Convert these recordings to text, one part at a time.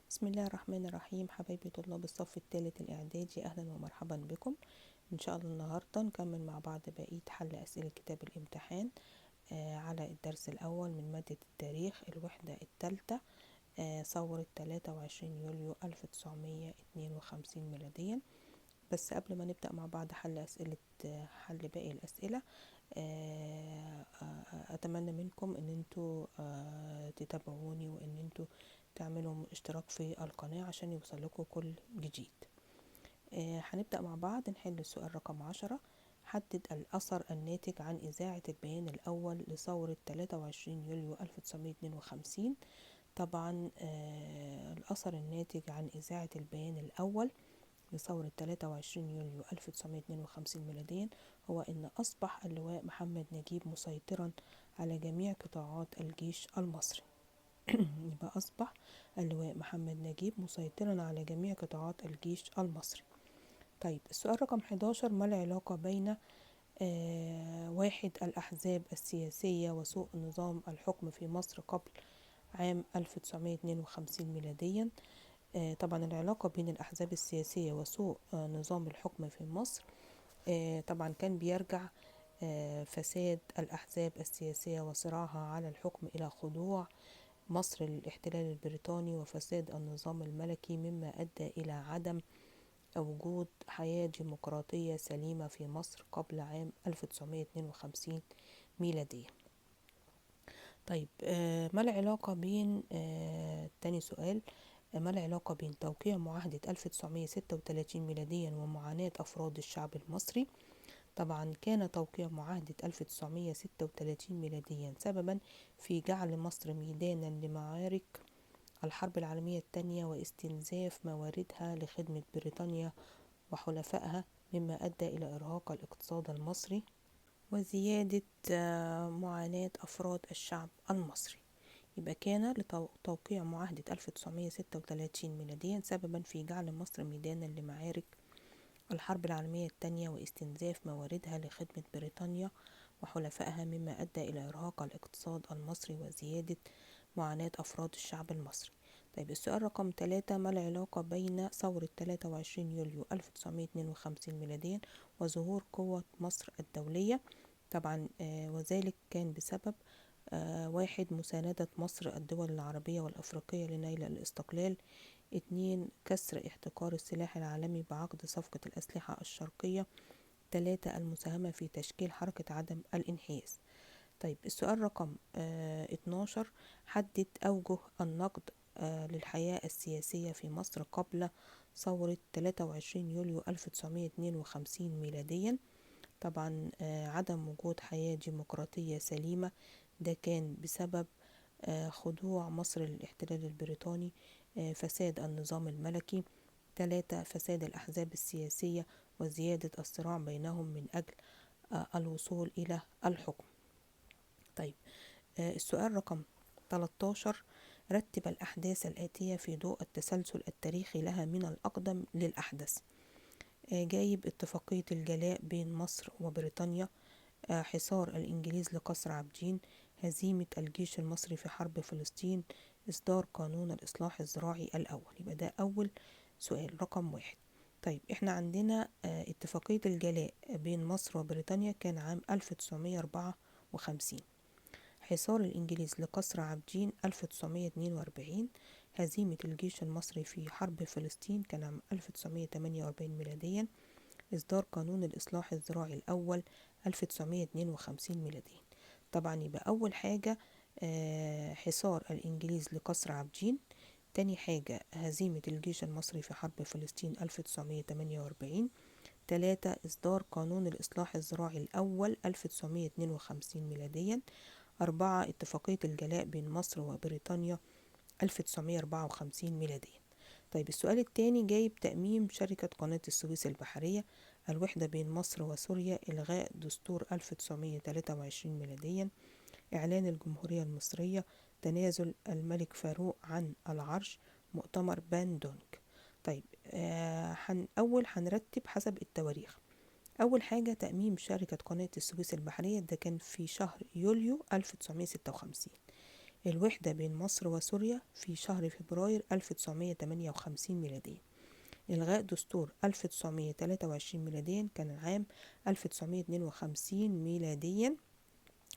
بسم الله الرحمن الرحيم. حبايبي طلاب الصف الثالث الإعدادي، أهلا ومرحبا بكم. إن شاء الله النهاردة نكمل مع بعض بقية حل أسئلة كتاب الامتحان على الدرس الأول من مادة التاريخ، الوحدة الثالثة، ثورة 23 يوليو 1952 ميلاديا. بس قبل ما نبدأ مع بعض حل أسئلة حل باقي الأسئلة، أتمنى منكم إن انتوا تتابعوني وإن انتوا تعملوا اشتراك في القناة عشان يوصل لكم كل جديد. هنبدأ مع بعض نحل السؤال رقم 10. حدد الأثر الناتج عن إذاعة البيان الأول لثورة 23 يوليو 1952. طبعا الأثر الناتج عن إذاعة البيان الأول لثورة 23 يوليو 1952 ميلاديا هو أن أصبح اللواء محمد نجيب مسيطرا على جميع قطاعات الجيش المصري. يبقى أصبح اللواء محمد نجيب مسيطرا على جميع قطاعات الجيش المصري. طيب السؤال رقم 11، ما العلاقة بين واحد الأحزاب السياسية وسوء نظام الحكم في مصر قبل عام 1952 ميلاديا؟ طبعا العلاقة بين الأحزاب السياسية وسوء نظام الحكم في مصر، طبعا كان بيرجع فساد الأحزاب السياسية وصراعها على الحكم إلى خضوع مصر للاحتلال البريطاني وفساد النظام الملكي، مما أدى إلى عدم وجود حياة ديمقراطية سليمة في مصر قبل عام 1952 ميلادية. طيب ما العلاقة بين تاني سؤال، ما العلاقة بين توقيع معاهدة 1936 ميلاديا ومعاناة أفراد الشعب المصري؟ طبعا كان توقيع معاهدة 1936 ميلاديا سببا في جعل مصر ميدانا لمعارك الحرب العالمية الثانية واستنزاف مواردها لخدمة بريطانيا وحلفائها، مما أدى إلى إرهاق الاقتصاد المصري وزيادة معاناة أفراد الشعب المصري. يبقى كان لتوقيع معاهدة 1936 ميلاديا سببا في جعل مصر ميدانا لمعارك الحرب العالمية الثانية واستنزاف مواردها لخدمة بريطانيا وحلفائها، مما أدى إلى إرهاق الاقتصاد المصري وزيادة معاناة أفراد الشعب المصري. طيب السؤال رقم 3، ما العلاقة بين ثورة 23 يوليو 1952 ميلاديا وظهور قوة مصر الدولية؟ طبعا وذلك كان بسبب واحد مساندة مصر الدول العربية والأفريقية لنيل الاستقلال، 2 كسر احتكار السلاح العالمي بعقد صفقة الأسلحة الشرقية، 3 المساهمة في تشكيل حركة عدم الانحياز. طيب السؤال رقم 12، حدد أوجه النقد للحياة السياسية في مصر قبل ثورة 23 يوليو 1952 ميلاديا. طبعا عدم وجود حياة ديمقراطية سليمة، ده كان بسبب خضوع مصر للاحتلال البريطاني، فساد النظام الملكي، 3 فساد الأحزاب السياسية وزيادة الصراع بينهم من أجل الوصول إلى الحكم. طيب السؤال رقم 13، رتب الأحداث الآتية في ضوء التسلسل التاريخي لها من الأقدم للأحدث. جايب اتفاقية الجلاء بين مصر وبريطانيا، حصار الإنجليز لقصر عابدين، هزيمة الجيش المصري في حرب فلسطين، إصدار قانون الإصلاح الزراعي الأول. يبقى ده أول سؤال رقم 1. طيب احنا عندنا اتفاقية الجلاء بين مصر وبريطانيا كان عام 1954، حصار الإنجليز لقصر عابدين 1942، هزيمة الجيش المصري في حرب فلسطين كان عام 1948 ميلاديا، إصدار قانون الإصلاح الزراعي الأول 1952 ميلاديا. طبعا يبقى أول حاجة حصار الإنجليز لقصر عابدين، تاني حاجة هزيمة الجيش المصري في حرب فلسطين 1948، 3 إصدار قانون الإصلاح الزراعي الأول 1952 ميلاديا، 4 اتفاقية الجلاء بين مصر وبريطانيا 1954 ميلاديا. طيب السؤال الثاني جايب تأميم شركة قناة السويس البحرية، الوحدة بين مصر وسوريا، إلغاء دستور 1923 ميلاديا، إعلان الجمهورية المصرية، تنازل الملك فاروق عن العرش، مؤتمر باندونج. طيب أول هنرتب حسب التواريخ. أول حاجة تأميم شركة قناة السويس البحرية، ده كان في شهر يوليو 1956. الوحدة بين مصر وسوريا في شهر فبراير 1958 ميلاديا. إلغاء دستور 1923 ميلاديا كان عام 1952 ميلاديا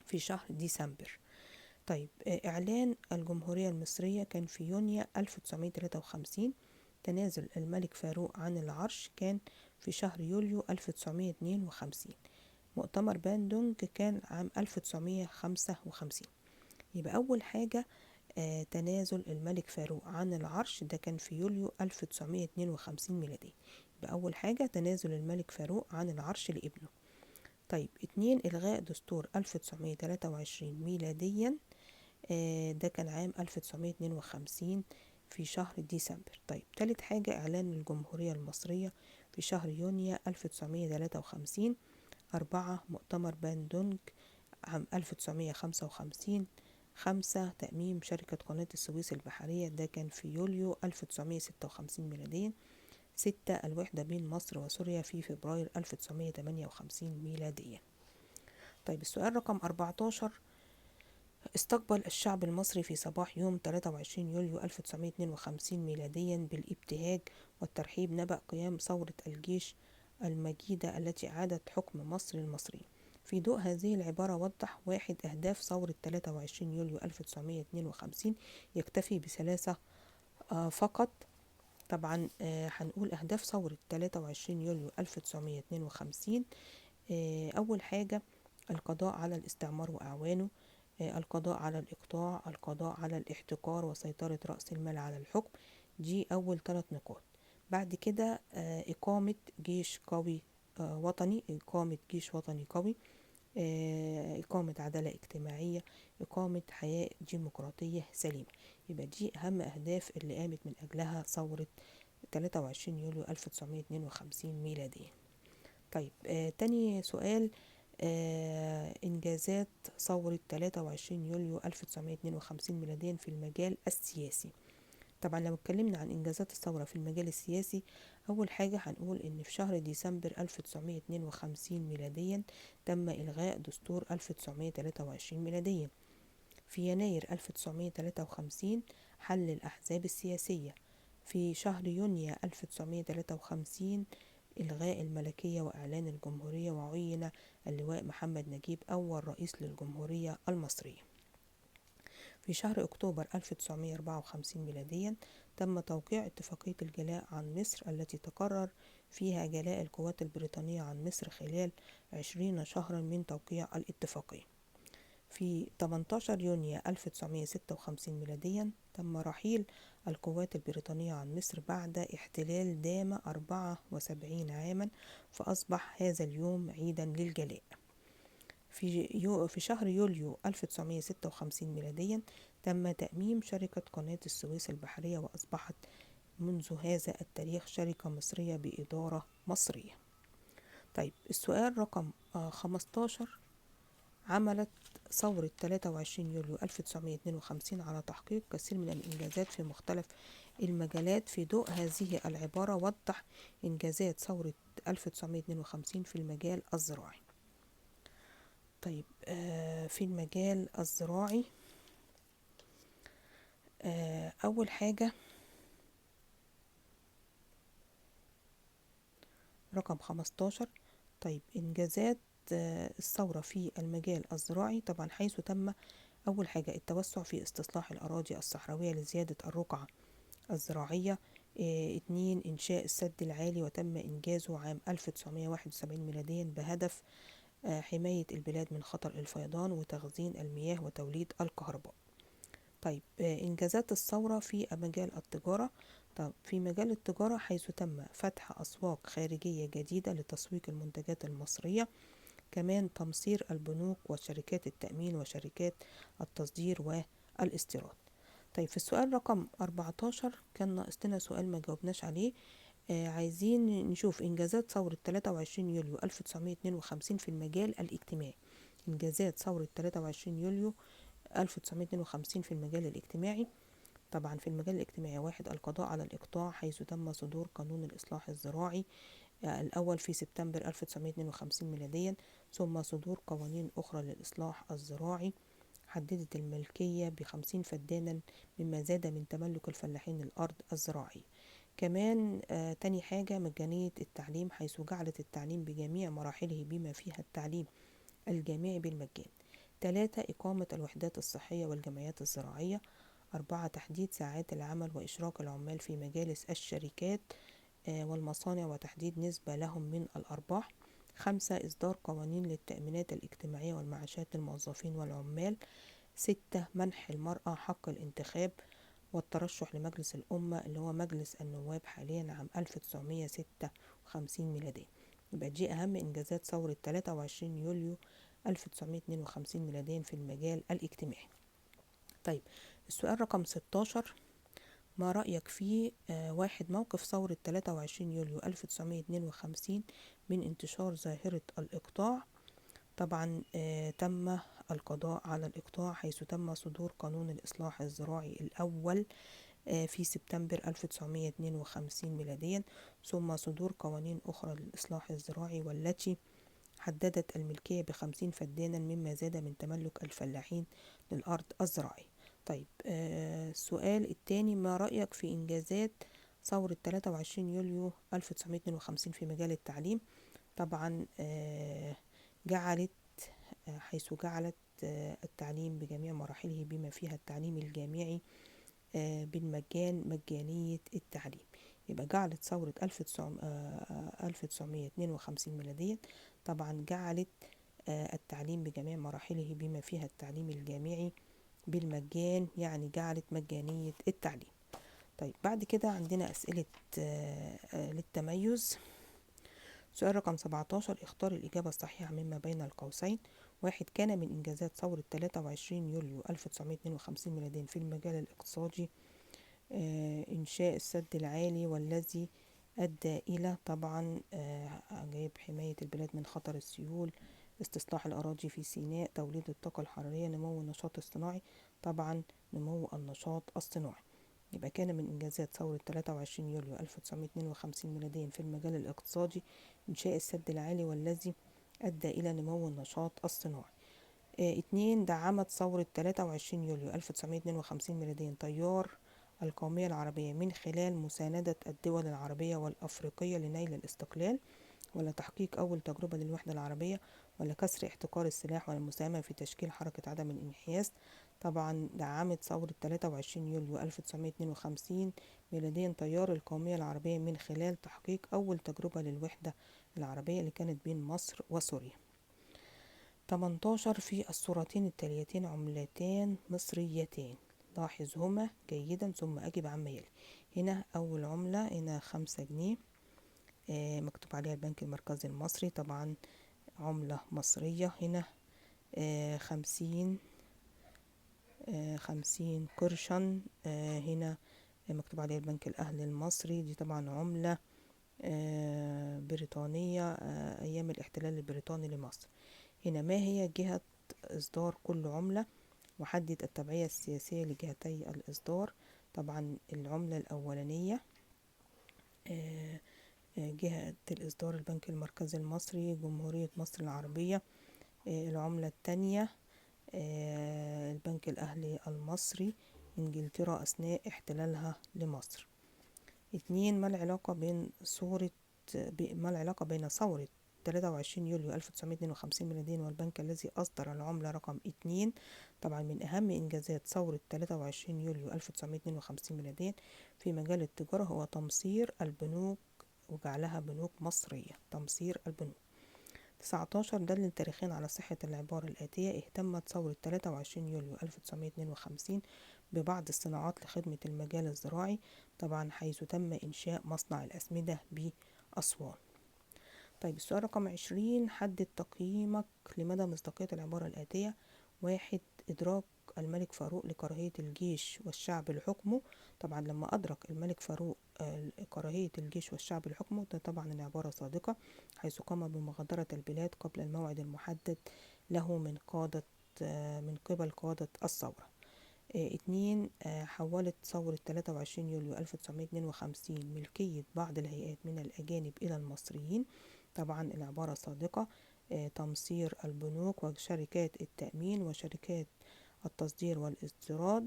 في شهر ديسمبر. طيب إعلان الجمهورية المصرية كان في يونيو 1953. تنازل الملك فاروق عن العرش كان في شهر يوليو 1952. مؤتمر باندونج كان عام 1955. يبقى أول حاجة تنازل الملك فاروق عن العرش ده كان في يوليو 1952 ميلادي. يبقى أول حاجة تنازل الملك فاروق عن العرش لابنه. طيب 2 إلغاء دستور 1923 ميلاديا، ده كان عام 1952 في شهر ديسمبر. طيب تالت حاجة إعلان الجمهورية المصرية في شهر يونيو 1953. 4 مؤتمر باندونج عام 1955. 5 تأميم شركة قناة السويس البحرية ده كان في يوليو 1956 ميلاديا. 6 الوحدة بين مصر وسوريا في فبراير 1958 ميلاديا. طيب السؤال رقم 14، استقبل الشعب المصري في صباح يوم 23 يوليو 1952 ميلاديا بالابتهاج والترحيب نبأ قيام ثورة الجيش المجيدة التي أعادت حكم مصر للمصريين. في ضوء هذه العبارة وضح 1 أهداف ثورة 23 يوليو 1952 يكتفي ب3 فقط. طبعا هنقول أهداف ثورة 23 يوليو 1952. أول حاجة القضاء على الاستعمار وأعوانه، القضاء على الإقطاع، القضاء على الاحتكار وسيطرة رأس المال على الحكم. دي أول 3 نقاط. بعد كده إقامة جيش قوي وطني، إقامة جيش وطني قوي، إقامة عدالة اجتماعية، إقامة حياة ديمقراطية سليمة. يبقى دي أهم أهداف اللي قامت من أجلها ثورة 23 يوليو 1952 ميلاديا. طيب تاني سؤال، إنجازات ثورة 23 يوليو 1952 ميلاديا في المجال السياسي. طبعا لو اتكلمنا عن إنجازات الثورة في المجال السياسي، أول حاجة هنقول إن في شهر ديسمبر 1952 ميلاديا تم إلغاء دستور 1923 ميلاديا. في يناير 1953 حل الأحزاب السياسية. في شهر يونيو 1953 إلغاء الملكية وإعلان الجمهورية، وعين اللواء محمد نجيب أول رئيس للجمهورية المصرية. في شهر أكتوبر 1954 ميلاديا تم توقيع اتفاقية الجلاء عن مصر التي تقرر فيها جلاء القوات البريطانية عن مصر خلال 20 شهرا من توقيع الاتفاقية. في 18 يونيو 1956 ميلاديا تم رحيل القوات البريطانية عن مصر بعد احتلال دام 74 عاما، فأصبح هذا اليوم عيدا للجلاء. في شهر يوليو 1956 ميلاديا تم تأميم شركة قناة السويس البحرية، وأصبحت منذ هذا التاريخ شركة مصرية بإدارة مصرية. طيب السؤال رقم 15، عملت ثورة 23 يوليو 1952 على تحقيق كثير من الإنجازات في مختلف المجالات. في ضوء هذه العبارة وضح إنجازات ثورة 1952 في المجال الزراعي. طيب في المجال الزراعي أول حاجة رقم 15. طيب إنجازات الثورة في المجال الزراعي، طبعا حيث تم أول حاجة التوسع في استصلاح الأراضي الصحراوية لزيادة الرقعة الزراعية. 2 إنشاء السد العالي وتم إنجازه عام 1971 ميلاديا بهدف حماية البلاد من خطر الفيضان وتخزين المياه وتوليد الكهرباء. طيب إنجازات الثورة في مجال التجارة. طب في مجال التجارة حيث تم فتح أسواق خارجية جديدة لتسويق المنتجات المصرية، كمان تمصير البنوك وشركات التأمين وشركات التصدير والاستيراد. طيب في السؤال رقم 14 كان ناقص لنا سؤال ما جاوبناش عليه، عايزين نشوف إنجازات ثورة 23 يوليو 1952 في المجال الاجتماعي. إنجازات ثورة 23 يوليو 1952 في المجال الاجتماعي. طبعا في المجال الاجتماعي 1 القضاء على الإقطاع حيث تم صدور قانون الإصلاح الزراعي الأول في سبتمبر 1952 ميلاديا، ثم صدور قوانين أخرى للإصلاح الزراعي حددت الملكية ب50 فدانا، مما زاد من تملك الفلاحين الأرض الزراعية. كمان تاني حاجة مجانية التعليم، حيث جعلت التعليم بجميع مراحله بما فيها التعليم الجامعي بالمجان. 3 إقامة الوحدات الصحية والجمعيات الزراعية. 4 تحديد ساعات العمل وإشراك العمال في مجالس الشركات والمصانع وتحديد نسبة لهم من الأرباح. 5 إصدار قوانين للتأمينات الاجتماعية والمعاشات للموظفين والعمال. 6 منح المرأة حق الانتخاب والترشح لمجلس الأمة اللي هو مجلس النواب حاليا عام 1956 ميلاديا. يبقى دي أهم إنجازات ثورة 23 يوليو 1952 ميلاديا في المجال الاجتماعي. طيب السؤال رقم 16، ما رأيك في 1 موقف ثورة 23 يوليو 1952 من انتشار ظاهرة الإقطاع؟ طبعا تم القضاء على الإقطاع، حيث تم صدور قانون الإصلاح الزراعي الأول في سبتمبر 1952 ميلاديا، ثم صدور قوانين أخرى للإصلاح الزراعي والتي حددت الملكية ب50 فدانا، مما زاد من تملك الفلاحين للأرض الزراعية. طيب السؤال الثاني، ما رأيك في إنجازات ثورة 23 يوليو 1952 في مجال التعليم؟ طبعا جعلت حيث جعلت التعليم بجميع مراحله بما فيها التعليم الجامعي بالمجان، مجانية التعليم. يبقى جعلت ثورة 1952 ميلاديا طبعا جعلت التعليم بجميع مراحله بما فيها التعليم الجامعي بالمجان، يعني جعلت مجانية التعليم. طيب بعد كده عندنا أسئلة للتميز. سؤال رقم 17، اختار الإجابة الصحيحة مما بين القوسين. 1 كان من إنجازات ثورة 23 يوليو 1952 ميلاديا في المجال الاقتصادي إنشاء السد العالي والذي أدى إلى طبعا جايب حماية البلاد من خطر السيول، استصلاح الأراضي في سيناء، توليد الطاقة الحرارية، نمو النشاط الصناعي. طبعا نمو النشاط الصناعي. يبقى كان من إنجازات ثورة 23 يوليو 1952 ميلاديا في المجال الاقتصادي إنشاء السد العالي والذي أدى إلى نمو النشاط الصناعي. 2 دعمت ثورة 23 يوليو 1952 ميلاديا تيار القومية العربية من خلال مساندة الدول العربية والأفريقية لنيل الاستقلال، ولا تحقيق أول تجربة للوحدة العربية، ولا كسر احتكار السلاح، ولا المساهمة في تشكيل حركة عدم الانحياز. طبعا دعمت ثورة 23 يوليو 1952 ميلاديا تيار القومية العربية من خلال تحقيق أول تجربة للوحدة العربية اللي كانت بين مصر وسوريا. 18 في الصورتين التاليتين عملتان مصريتين، لاحظهما جيدا ثم أجب عما يلي. هنا أول عملة هنا 5 جنيه مكتوب عليها البنك المركزي المصري، طبعا عملة مصرية. هنا 50 قرشا، هنا مكتوب عليها البنك الأهلي المصري، دي طبعا عملة بريطانية أيام الاحتلال البريطاني لمصر. هنا ما هي جهة إصدار كل عملة، وحدد التبعية السياسية لجهتي الإصدار. طبعا العملة الأولانية جهة الإصدار البنك المركزي المصري جمهورية مصر العربية. العملة الثانية البنك الأهلي المصري إنجلترا أثناء احتلالها لمصر. 2 ما العلاقة بين ثورة 23 يوليو 1952 ميلاديا والبنك الذي أصدر العملة رقم 2؟ طبعا من أهم إنجازات ثورة 23 يوليو 1952 ميلاديا في مجال التجارة هو تمصير البنوك وجعلها بنوك مصرية، تمصير البنوك. 19 دلل تاريخيا على صحة العبارة الآتية: اهتمت ثورة 23 يوليو 1952 ببعض الصناعات لخدمة المجال الزراعي، طبعا حيث تم إنشاء مصنع الأسمدة بأسوان. طيب السؤال رقم 20، حدد تقييمك لمدى مصداقية العبارة الآتية: 1 إدراك الملك فاروق لكراهية الجيش والشعب لحكمه. طبعا لما أدرك الملك فاروق كراهية الجيش والشعب لحكمه، ده طبعا العبارة صادقة، حيث قام بمغادرة البلاد قبل الموعد المحدد له من قبل قادة الثورة. 2 حولت ثورة 23 يوليو 1952 ملكية بعض الهيئات من الأجانب إلى المصريين، طبعا العبارة صادقة، تمصير البنوك وشركات التأمين وشركات التصدير والاستيراد،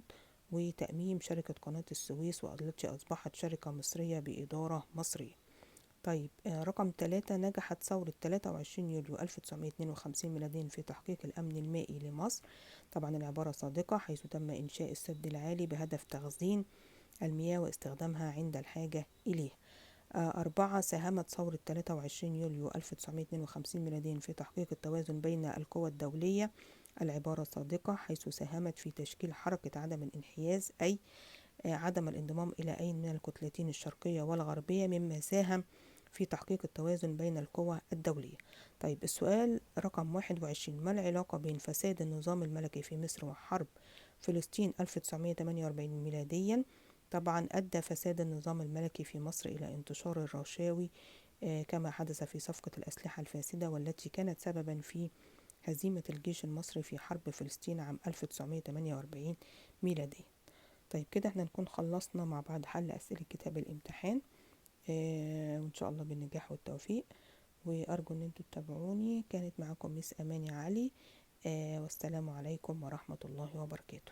وتأميم شركة قناة السويس والتي أصبحت شركة مصرية بإدارة مصرية. طيب رقم 3، نجحت ثورة 23 يوليو 1952 ميلاديا في تحقيق الأمن المائي لمصر. طبعا العبارة صادقة، حيث تم إنشاء السد العالي بهدف تخزين المياه واستخدامها عند الحاجة إليه. 4، ساهمت ثورة 23 يوليو 1952 ميلاديا في تحقيق التوازن بين القوى الدولية. العبارة صادقة، حيث ساهمت في تشكيل حركة عدم الانحياز، أي عدم الانضمام إلى أي من الكتلتين الشرقية والغربية، مما ساهم في تحقيق التوازن بين القوى الدولية. طيب السؤال رقم 21، ما العلاقة بين فساد النظام الملكي في مصر وحرب فلسطين 1948 ميلاديا؟ طبعا أدى فساد النظام الملكي في مصر إلى انتشار الرشاوي كما حدث في صفقة الأسلحة الفاسدة، والتي كانت سببا في هزيمة الجيش المصري في حرب فلسطين عام 1948 ميلاديا. طيب كده احنا نكون خلصنا مع بعض حل أسئلة كتاب الامتحان، وإن شاء الله بالنجاح والتوفيق، وأرجو إن انتوا تتابعوني. كانت معاكم ميس أماني علي، والسلام عليكم ورحمة الله وبركاته.